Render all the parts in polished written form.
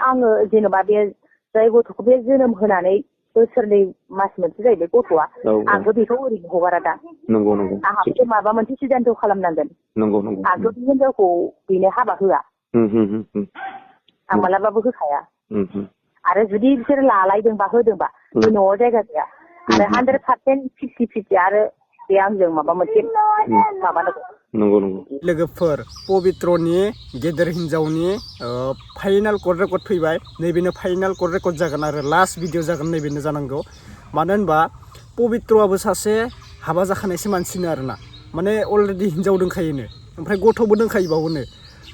आङो जेनेबा बे जाय गथ'खौ बे जोनोम होनानै बोसोरनै मास मोनसे जाहैबाय गथ'आ आंबो बेखौ ओरैनो हगारा दा नंगौ नंगौ आंहाबो माबा मोनसे सिदान्थ' खालामनांगोन नंगौ नंगौ आंथ' बे हिनजावखौ बेनो हाबा होआ आं मालाबाबो होखाया आरो जुदि बिसोर लालायदोंबा होदोंबा बे न'आव जायगा गैया आरो 100% 50-50 आरो बे आंजों माबा मोनसे माबानांगौ नंगौ नंगौ लोगोफोर पबित्रनि गेदेर हिनजावनि फाइनाल कर्ट रेकर्ड फैबाय नैबेनो फाइनाल कर्ट रेकर्ड जागोन आरो लास्ट भिडिअ जागोन नैबेनो जानांगौ मानो होनबा पबित्रआबो सासे हाबा जाखानायसो मानसिनो आरोना माने अलरेडि हिनजाव दंखायोनो ओमफ्राय गथ'बो दंखायोबावनो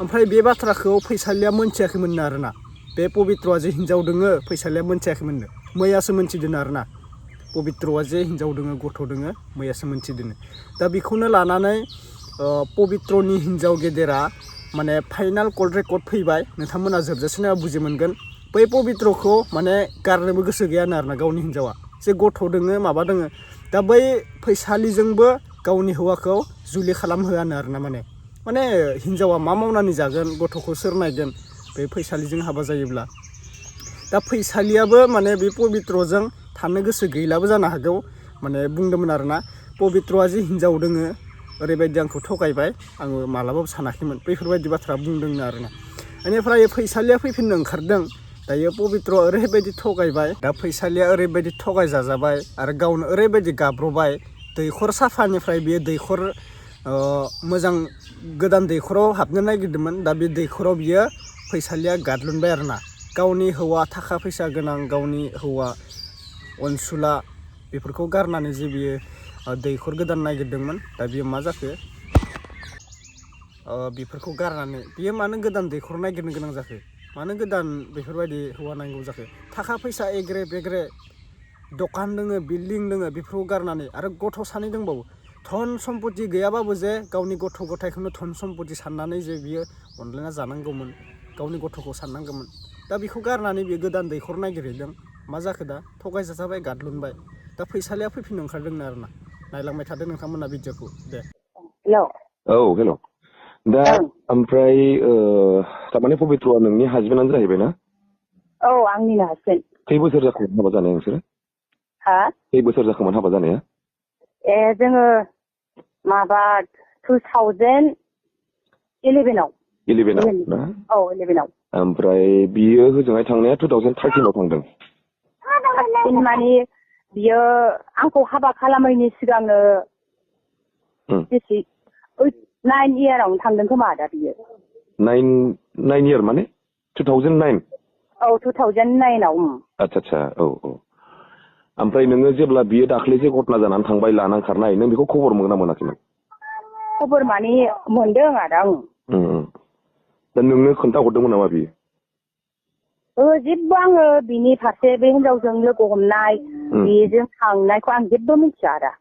ओमफ्राय बे बाथ्राखौ फैसालिया मोनथियाखैमोननो आरोना बे पबित्रआ जे हिनजाव दोङो फैसालिया मोनथियाखैमोननो मैयासो मोनथिदों आरोना पबित्रआ जे हिनजाव दोङो गथ' दोङो मैयासो मोनथिदों दा बेखौनो लानानै पबित्रनि हिनजाव गेदेरा माने फाइनाल कर्ट रेकर्ड फैबाय नोंथांमोना जोबजासिम बुजि मोनगोन बै पबित्रखौ माने गारनोबो गोसो गैयानो आरोना गावनि हिनजावा जे गथ' दोङो माबा दोङो दा बै फैसालिजोंबो गावनि हौवाखौ जुलि खालामहोआनो आरोना माने हिनजावा मा मावनानै जागोन गथ'खौ सोर नायगोन बे फैसालिजों हाबा जायोब्ला दा फैसालियाबो माने बे पबित्रजों थानो गोसो गैलाबो जानो हागौ माने बुंदोंमोन आरोना पबित्रआ जे हिनजाव दोङो ओरैबायदि आंखौ थगायबाय आङो मालाबाबो सानाखैमोन बेफोरबायदि बाथ्रा बुंदोंनो आरोना बेनिफ्राय फैसालिया फैफिननो ओंखारदों दायो पबित्रआ ओरैबायदि थगायबाय दा फैसालिया ओरैबायदि थगायजाजाबाय आरो गावनो ओरैबायदि गाब्रबाय दैखर साफानिफ्राय बेयो दैखर मोजां गोदान दैखराव हाबनो नागिरदोंमोन दा बे दैखराव बियो फैसालिया गादलुनबाय आरोना गावनि हौवा थाखा फैसा गोनां गावनि हौवा अनसुला बेफोरखौ गारनानै जे बियो दैखर गोदान नागिरदोंमोन दा बियो मा जाखो बेफोरखौ गारनानै बियो मानो गोदान दैखर नागिरनो गोनां जाखो मानो गोदान बेफोरबायदि हौवा नांगौ जाखो थाखा फैसा एग्रे बेग्रे दखान दोङो बिल्डिं दोङो बेफोरखौ गारनानै आरो गथ' सानै दंबावो धन सम्पति गैयाबाबो जे गावनि गथ' गथायखौनो धन सम्पति साननानै जे बियो अनलायना जानांगौमोन गावनि गथ'खौ साननांगौमोन दा बेखौ गारनानै बियो गोदान दैखर नागिरहैदों मा जाखो दा थगायजाजाबाय गादलुनबाय दा फैसालिया फैफिननो ओंखारदोंनो आरोना नायलांबाय थादों नोंथांमोना भिडिअखौ दे हेल' दा ओमफ्राय थारमाने पबित्रआ नोंनि हासबेन्डआनो जाहैबाय ना औ आंनिनो हासबेन्ड खै बोसोर जाखोमोन हाबा जानाया नोंसोरो खै बोसोर जाखोमोन हाबा जानाया जोङो माबा 2011 ना औ 11 ओमफ्राय बियो होजोंहाय थांनाया 2013 थांदों माने बियो आंखौ हाबा खालामैनि सिगांनो 9 इयारावनो थांदों खोमा दा बियो 9 इयार माने 2009 औ 2009 आच्छा औ ओमफ्राय नोङो जेब्ला बियो दाख्लै जे घटना जानानै थांबाय लाना खारनाय नों बेखौ खबर मोना मोनाखैमोन खबर माने मोनदों आरो आं दा नोंनो खोन्थाहरदोंमोन नामा बियो जेबो आङो बिनि फारसे बे हिनजावजों लोगो हमनाय बेजों थांनायखौ आं जेबो मिथिया आरो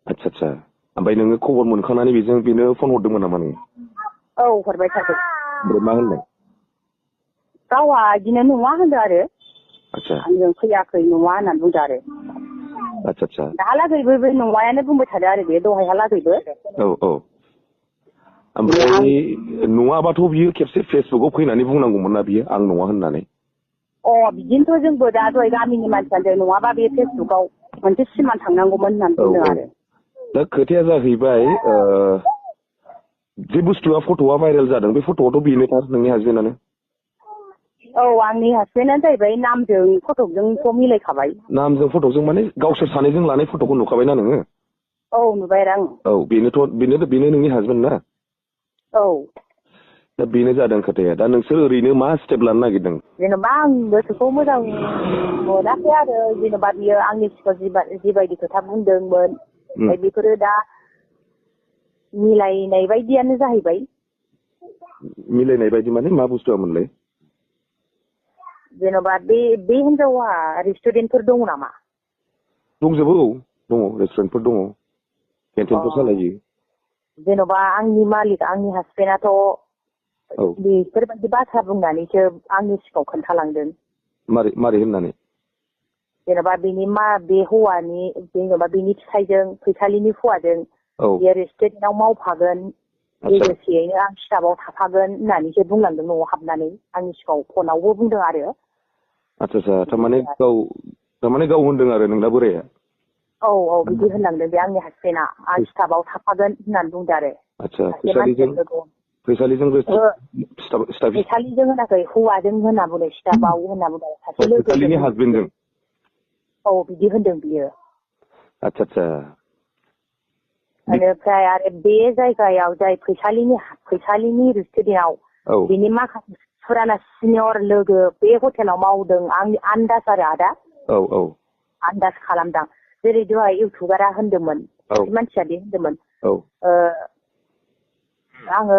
आच्छा ओमफ्राय नोङो खबर मोनखांनानै बेनो फन हरदोंमोन नामा नोङो औ हरबाय थादों ओमफ्राय मा होनदों गावहा बिदिनो नङा होनदों आरो आच्छा आंजों फैयाखै नङा होननानै बुंदों आरो आच्छा दाहालागैबो बे नङायानो बुंबाय थादों आरो बे दहायहालागैबो औ ओमफ्राय नङाबाथ' बियो खेबसे फेसबुकआव फैनानै बुंनांगौमोन ना बियो आं नङा होननानै बिदिनोथ' जोंबो दा दहाय गामिनि मानसियानो नङाबा बे फेसबुकआव मोनसे सिमान थांनांगौमोन होननानै बुंदों आरो दा खोथाया जाहैबाय जे बुस्थुआ फट'आ भाइरेल जादों बे फट'आथ' बेनोथार नोंनि हासबेन्डआनो आंनि हासबेन्डआनो जाहैबाय नामजों फट'जोंथ' मिलायखाबाय नामजों फट'जों माने गावसोर सानैजों लानाय फट'खौ नुखाबायना नोङो नुबाय आरो आं बेनो नोंनि हासबेन्ड ना दा बेनो जादों खोथाया दा नोंसोर ओरैनो मा स्टेप लानो नागिरदों जेनेबा आं गोसोखौ मोजां मोनाखै आरो जेनेबा बियो आंनि सिगाङाव जिबायदि खोथा बुंदोंमोन बेफोरो दा मिलायनाय बायदियानो जाहैबाय मिलायनाय बायदि माने मा बुस्थुआमोनलाय जेनेबा बे हिनजावा रेस्टुरेन्टफोर दङ नामा दंजोबो दङ रेस्टुरेन्टफोर दङ केन्टिनफोर सालायो जेनेबा आंनि मालिक आंनि हासबेन्डआथ' बेफोरबायदि बाथ्रा बुंनानैसो आंनि सिगाङाव खोन्थालांदों मारै होननानै जेनेबा बे हौवानि जेनेबा बेनि फिसायजों फैसालिनि हौवाजों बेयो रेस्टुरेन्टआव मावफागोन लोगोसेयैनो आं खिथाबाव थाफागोन होननानैसो बुंलांदों न'आव हाबनानै आंनि सिगाङाव फनावबो बुंदों आरो आच्छा थारमाने गाव होनदों आरो नोंना बोराया औ बिदि होनलांदों बे आंनि हासबेन्डआ आं खिथाबाव थाफागोन होननानै बुंदों आरो आच्छा फैसालिजों फैसालिजों होनाखै हौवाजों होनना बुंदों खिथाबाव होनना बुंदों सासे लोगो फैसालिनि हासबेन्डजों औ बिदि होनदों बियो आच्छा बेनिफ्राय आरो बे जायगायाव जाय फैसालिनि रेस्टुरेन्टआव बिनि माखासे फुराना सिनियर लोगो बे हटेलाव मावदों आंनि आन्दाज आरो आदा आन्दाज खालामदां जेरै दहाय इउटुबारा होनदोंमोन सासे मानसिया बे होनदोंमोन आङो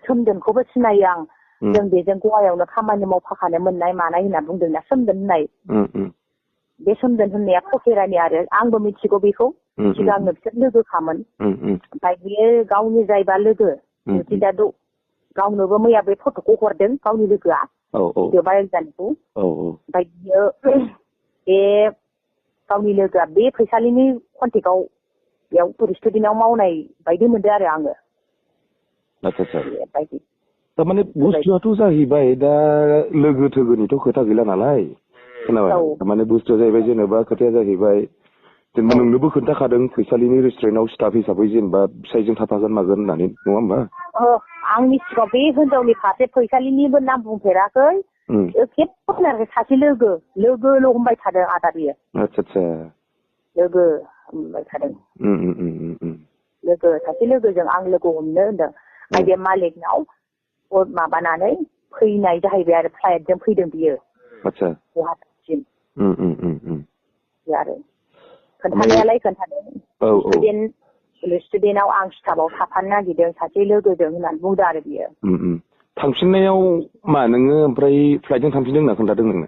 सोमदोनखौबो सिनायो आं जों बेजों गवायावनो खामानि मावफाखानो मोननाय मानाय होनना बुंदोंना सोमदोन होननाय बे सोमदोन होननाया फकेरानि आरो आंबो मिथिगौ बेखौ सिगांनो बिसोर लोगोखामोन ओमफ्राय बियो गावनि जायबा लोगो दा गावनोबो मैया बे फट'खौ हरदों गावनि लोगोआ भिडिअ भाइरेल जानायखौ ओमफ्राय बियो बे गावनि लोगोआ बे फैसालिनि कन्टेक्टआव बेयाव रेस्टुरेन्टआव मावनाय बायदि मोनदों आरो आङो थारमाने बुस्थुआथ' जाहैबाय दा लोगो थोगोनिथ' खोथा गैला नालाय खोनाबाय थारमाने बुस्थुआ जाहैबाय जेनेबा खोथाया जाहैबाय जेनेबा नोंनोबो खोन्थाखादों फैसालिनि रेस्टुरेन्टआव स्टाफ हिसाबै जेनेबा फिसायजों थाफागोन मागोन होननानै नङा होमबा आंनि सिगाङाव बे हिनजावनि फारसे फैसालिनिबो नाम बुंफेराखै खेबसे सासे लोगोल' हमबाय थादों आदा बियो आच्छा लोगो हमबाय थादों सासे लोगोजों आं लोगो हमनो होनदों ओमफ्राय बे मालिकनाव माबानानै फैनाय जाहैबाय आरो फ्लाइटजों फैदों बियो गुवाहाटिसिम आरो खोन्थानायालाय खोन्थादों रेस्टुरेन्टआव आं स्टाफआव थाफानो नागिरदों सासे लोगोजों होननानै बुंदों आरो बियो थांफिननायाव मा नोङो ओमफ्राय फ्लाइटजों थांफिनदों होनना खोन्थादों नोंनो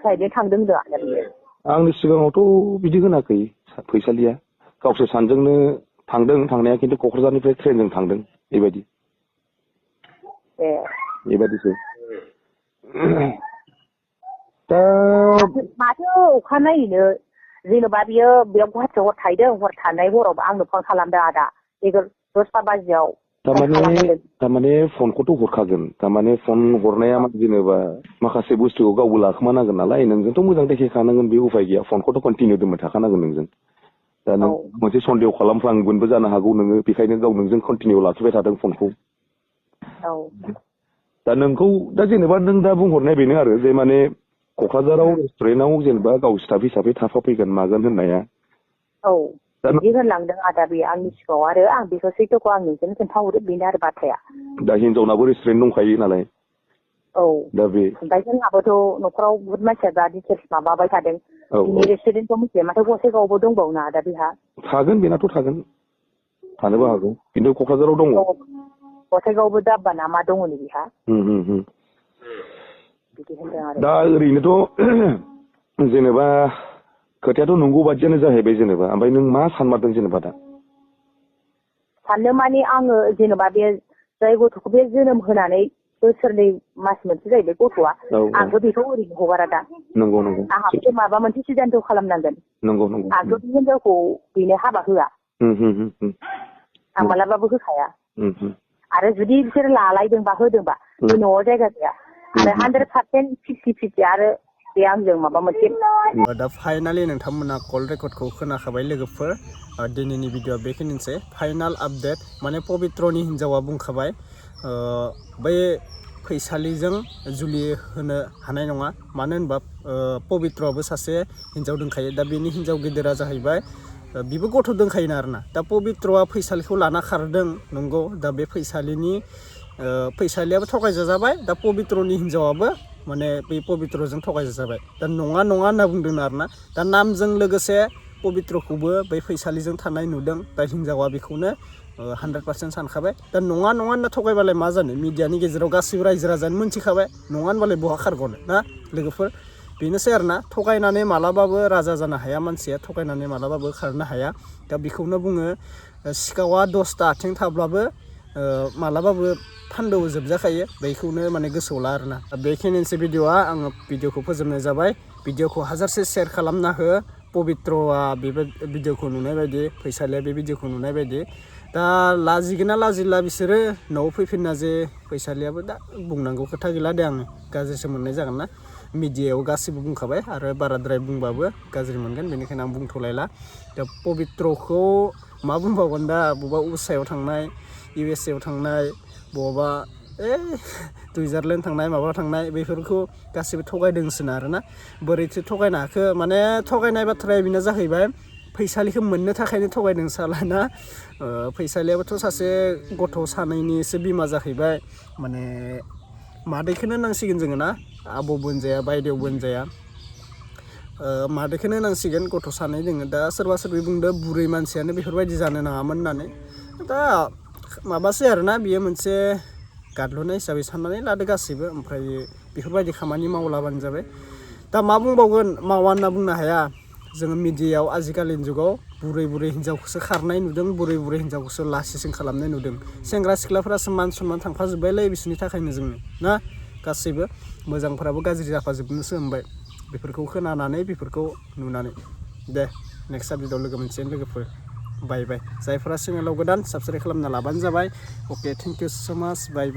फ्लाइटजों थांदों होनदों आरो बियो आंनि सिगाङावथ' बिदि होनाखै फैसालिया गावसोर सानजोंनो थांदों थांनाया खिन्थु क'क्राझारनिफ्राय ट्रेनजों थांदों बेबायदिसो दा माथो अखानायैनो जेन'बा बियो बेयाव गुवाहाटियाव हर थाहैदों हर थानाय हराव आंनो फन खालामदों आदा 10ता बाजियाव थारमाने फनखौथ' हरखागोन थारमाने फन हरनाया जेनेबा माखासे बुस्थुखौ गावबो लाखोमानांगोन नालाय नोंजोंथ' मोजां देखायखानांगोन बे उफाय गैया फनखौथ' कन्टिनिउ दोनबाय थाखानांगोन नोंजों दा नों मोनसे सन्देह खालामफ्लांगोनबो जानो हागौ नोङो बेखायनो गाव नोंजों कन्टिनिउ लाखिबाय थादों फनखौ दा नोंखौ दा जेनेबा नों दा बुंहरनाय बेनो आरो जे माने क'क्राझाराव रेस्टुरेन्टआव जेनेबा गाव स्टाफ हिसाबै थाफाफैगोन मागोन होननाया बिदि होनलांदों आदा बे आंनि सिगाङाव आरो आं बेखौ सैथोखौ आं नोंजों खोन्थाहरो बेनो आरो बाथ्राया दा हिनजावनाबो रेस्टुरेन्ट दंखायो नालाय दा बे ओमफ्राय जोंहाबोथ' न'खराव बुहुत मानसिया दा डिटेल्स माबाबाय थादों बिनि रेस्टुरेन्टखौ मिथिया माथो गसाइगावआवबो दंबावो ना आदा बेहा थागोन बेनाथ' थागोन थानोबो हागौ खिन्थु क'क्राझाराव दङ गसाइगावआवबो दाब्बा ना मा दङ नै बेहा दा ओरैनोथ' जेनेबा खोथायाथ' नंगौ बादियानो जाहैबाय जेनेबा ओमफ्राय नों मा सानमारदों जेनेबा दा साननो माने आङो जेनेबा बे जाय गथ'खौ बे जोनोम होनानै बोसोरनै मास मोनसे जाहैबाय गथ'आ आंथ' बेखौ ओरैनो हगारा दा नंगौ आंहाबो माबा मोनसे सिदान्थ' खालामनांगोन आंथ' बे हिनजावखौ बेनो हाबा होआ आं मालाबाबो होखाया आरो जुदि बिसोर लालायदोंबा होदोंबा बे न'आव जायगा गैया आरो 100% 50-50 आरो बे आंजों माबा मोनसे दा फाइनालि नोंथांमोना कल रेकर्डखौ खोनाखाबाय लोगोफोर दिनैनि भिडिअ बेखिनिसै फाइनाल आपडेट माने पबित्रनि हिन्जावा बुंखाबाय बै फैसालिजों जुलि होनो हानाय नङा मानो होनबा पबित्रआबो सासे हिन्जाव दंखायो दा बेनि हिन्जाव गिदिरा जाहैबाय बिबो गथ' दंखायोना आरोना दा पबित्रआ फैसालिखौ लाना खारदों नंगौ दा बे फैसालियाबो थगायजाजाबाय दा पबित्रनि हिन्जावाबो माने बे पबित्रजों थगायजाजाबाय दा नङा होनना बुंदों आरोना दा नामजों लोगोसे पबित्रखौबो बै फैसालिजों थानाय नुदों दा हिन्जावा बेखौनो 100% सानखाबाय दा नङा होनना थगायबालाय मा जानो मिडियानि गेजेराव गासैबो रायजो राजानो मोनथिखाबाय नङा होनबालाय बहा खारग'नो ना लोगोफोर बेनोसै आरोना थगायनानै मालाबाबो राजा जानो हाया मानसिया थगायनानै मालाबाबो खारनो हाया दा बेखौनो बुङो सिखावा 10ता आथिं थाब्लाबो मालाबाबो फान्दोआव जोबजाखायो बेखौनो माने गोसोआव ला आरोना बेखिनिसै भिडिअआ आङो भिडिअखौ फोजोबनाय जाबाय भिडिअखौ हाजारसे शेयार खालामना हो पबित्रआ बे भिडिअखौ नुनाय बायदि फैसालिया बे भिडिअखौ नुनाय बायदि दा लाजिगोन ना लाजिला बिसोरो न'आव फैफिनना जे फैसालियाबो दा बुंनांगौ खोथा गैला दे आङो गाज्रिसो मोननाय जागोन ना मिडियायाव गासिबो बुंखाबाय आरो बाराद्राय बुंबाबो गाज्रि मोनगोन बेनिखायनो आं बुंथ'लायला दा पबित्रखौ मा बुंबावगोन दा बबेबा उसायाव थांनाय USA आव थांनाय बबेबा सुइजारलेण्ड थांनाय माबा थांनाय बेफोरखौ गासिबो थगायदोंसोना आरोना बोरैथो थगायनो हाखो माने थगायनाय बाथ्राया बेनो जाहैबाय फैसालिखौ मोननो थाखायनो थगायदों सालाना फैसालियाबोथ' सासे गथ' सानैनिसो बिमा जाहैबाय माने मादैखौनो नांसिगोन जोङो ना आबौबो होनजाया बायदेवबो होनजाया मादैखौनो नांसिगोन गथ' सानै दोङो दा सोरबा सोरबि बुंदो बुरै मानसियानो बेफोरबायदि जानो नाङामोन होननानै दा माबासै आरोना बियो मोनसे गादल'नाय हिसाबै साननानै लादो गासैबो ओमफ्राय बेफोरबायदि खामानि मावलाबानो जाबाय दा मा बुंबावगोन मावा होनना बुंनो हाया जोङो मिडियायाव आजिखालिनि जुगाव बुरै हिनजावखौसो खारनाय नुदों बुरै हिनजावखौसो लासिसिं खालामनाय नुदों सेंग्रा सिख्लाफोरासो मान सनमान थांफाजोब्बायलै बिसोरनि थाखायनो जोंनो ना गासैबो मोजांफोराबो गाज्रि जाफाजोबनोसो हमबाय बेफोरखौ खोनानानै बेफोरखौ नुनानै दे नेक्स्ट आपडेटआव लोगो मोनसिगोन लोगोफोर बाय जायफोरा चेनेलाव गोदान साबस्क्राइब खालामना लाबानो जाबाय अके थेंक इउ सो माच बाय